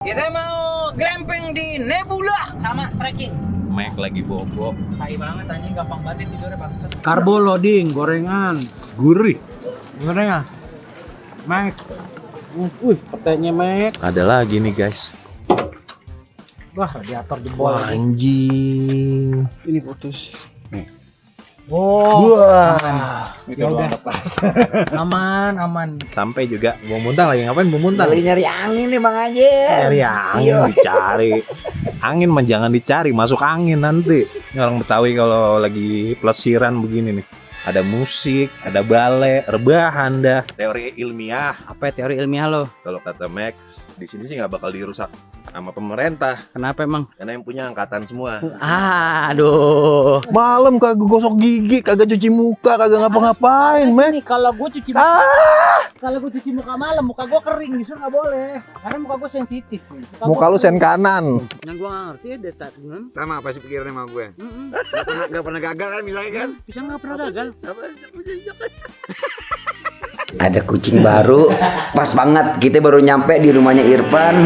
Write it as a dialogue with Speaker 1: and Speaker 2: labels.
Speaker 1: Kita mau glamping di Nebula sama trekking.
Speaker 2: Mac lagi bobo.
Speaker 1: Tai banget anjing, gampang banget tidurnya bangsa.
Speaker 3: Karbo loading, gorengan, gurih. Gorengan. Mac. Petenya Mac.
Speaker 2: Ada lagi nih guys.
Speaker 3: Wah, radiator jebol.
Speaker 2: Wah, anjing.
Speaker 3: Ini putus. Oh,
Speaker 2: Wah.
Speaker 3: ya udah pas. Aman.
Speaker 2: Sampai juga mau muntah lagi, ngapain mau muntah?
Speaker 4: Lagi nyari angin nih Bang Aje.
Speaker 2: Nyari angin dicari. Angin mah jangan dicari, masuk angin nanti. Ini orang Betawi kalau lagi plesiran begini nih. Ada musik, ada ballet, rebahan dah. Teori ilmiah.
Speaker 3: Apa ya teori ilmiah lo?
Speaker 2: Kalau kata Max, di sini sih nggak bakal dirusak sama pemerintah.
Speaker 3: Kenapa emang?
Speaker 2: Karena yang punya angkatan semua.
Speaker 4: Aduh.
Speaker 2: Malam kagak gosok gigi, kagak cuci muka, kagak ngapa-ngapain, Max.
Speaker 3: Nih kalau gue cuci muka malam, muka gue kering, justru nggak boleh. Karena muka gue sensitif.
Speaker 2: Muka lu sen kanan.
Speaker 3: Yang gue nggak ngerti ya data gimana?
Speaker 4: Sama apa sih pikirannya sama gue? Gak pernah gagal kan misalnya kan?
Speaker 3: Bisa nggak pernah gagal?
Speaker 4: Ada kucing baru. Pas banget kita baru nyampe di rumahnya Irfan.